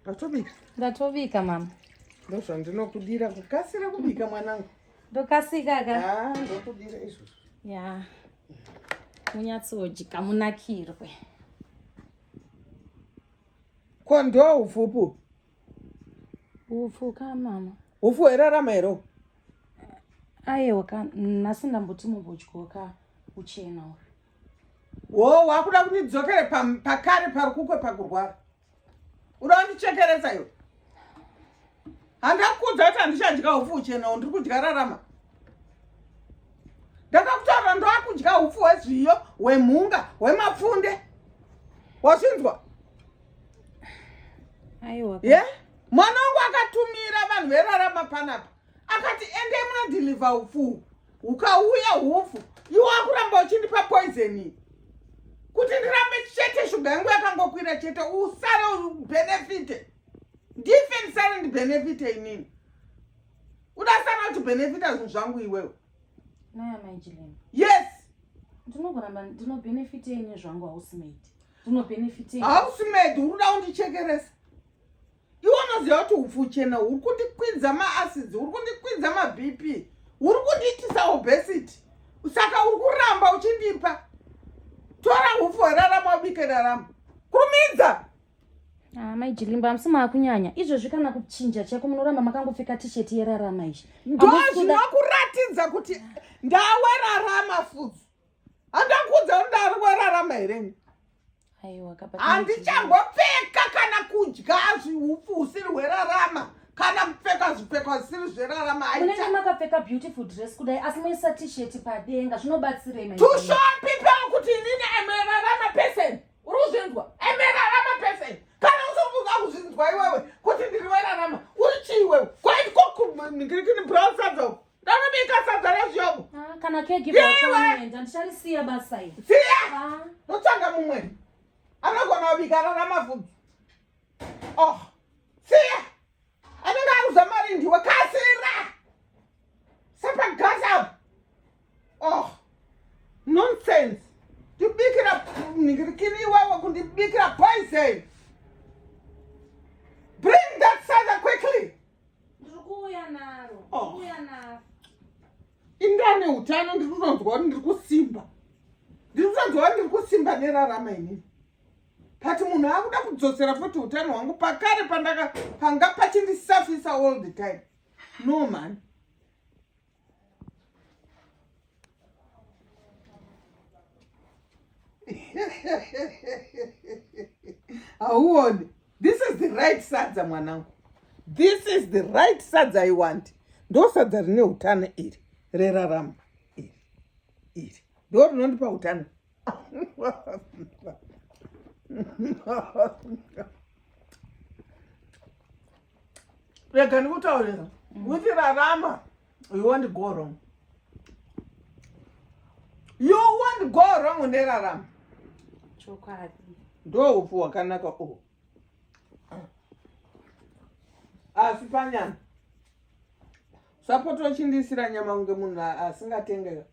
Ndatobika. Ndatobika mama. Ndozvandinokudira kukasira kubika mwanangu. Ndokasika ka. Ah, ndokudira izvozvo. Ya. Munyatsodya munakirwe. Ko ndo upfupu? Upfu ka mama. Upfu hwerarama here? Ayewa ka nhasi ndamboti mumbodyoka uchena uyu. Wo wakuda kundidzokere pakare parukukwe pakurwara. Uda kundichekeresa iwe? Handakudza kuti handichadya upfu uchena ndiri kudya rarama. Ndakakutaura ndakudya upfu hwezviyo, hwemhunga, hwemapfunde. Wazvinzwa? Aiwa. Ye? Mwana wangu akatumira vanhu verarama panapa. Akati endei munodhilivha upfu. Ukauya hupfu. Iwe wakuramba uchindipa poison iyi. Kuti ndirambe chete shuga yangu yakangokwira chete usare ubenefite. Ndife ndisare ndibenefite inini. Udasara uchibenefita zvinhu zvangu iwewe. Naya mai Jillian. Yes. Ndinogoramba ndinobenefite ini zvangu housemaid. Ndinobenefite. Housemaid uri kuda kundichekeresa. Iwe unoziva kuti upfu uchena huri kundikwidza maacids, uri kundikwidza maBP, uri kundiitisa obesity. Saka uri kuramba uchindipa. Tora upfu hwerarama ubike rarama. Kurumidza. Ah, mai Jilimba hamusi maakunyanya izvezvi kana kuchinja chako munoramba makangopfeka t-shirt yerarama izvi. Ndo zvinokuratidza kuti ndawerarama fudzi. Handakuudza kuti ndawerarama here ini? Aiwa kapa. Handichangopfeka kana kudya zviupfu husiri hwerarama kana kupfeka zvipfekwa zvisiri zverarama. Munenge makapfeka beautiful dress kudai asi moisa t-shirt padenga zvinobatsirei mai To show people kuti inini I'm a rarama person. Uri kuzvinzwa? I'm a rarama person. Kana usiri kuda kuzvinzwa iwewe kuti ndiri werarama uri chii iwewe? Kwaitiko brown sadza uko. Ndanobika sadza rezviyoko. Ah, kana caregiver wacho ndicharisiya basa iri. Siya! Ah. Ndotsvaga mumwe. Anogona kubika rarama fudzi. Oh, siya! Anenge aruza mari ndiwe kasira! Sapa gas up. Oh, nonsense. Ndibikira ningirikini iwewe kundibikira poison. Bring that sadza quickly. Ndiri kuuya naro. Oh. Kuuya naro. Indane utano ndiri kutonzwa kuti ndiri kusimba. Ndiri kutonzwa kuti ndiri kusimba nerarama inini. But munhu akuda kudzosera futi utano hwangu pakare pandaka panga pachindisafisa all the time. No man. Hauoni. This is the right sadza mwanangu. This is the right sadza I want. Ndo sadza rine utano iri rerarama iri iri ndo rinondipa utano. Rega ndikutaurira with rarama you won't go wrong. You won't go wrong nerarama. Chokwadi. Ndo upfu hwakanaka uhu. Asi panyama sapota uchindiisira nyama kunge munhu asingatengeka.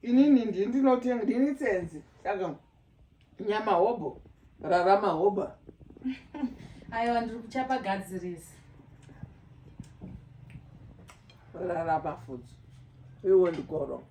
Inini ndini ndinotenga, ndini tsenzi. Saka nyama hobho, rarama hobha. Aiwa ndiri kuchapagadzirisa. Rarama fudzi. You won't go wrong.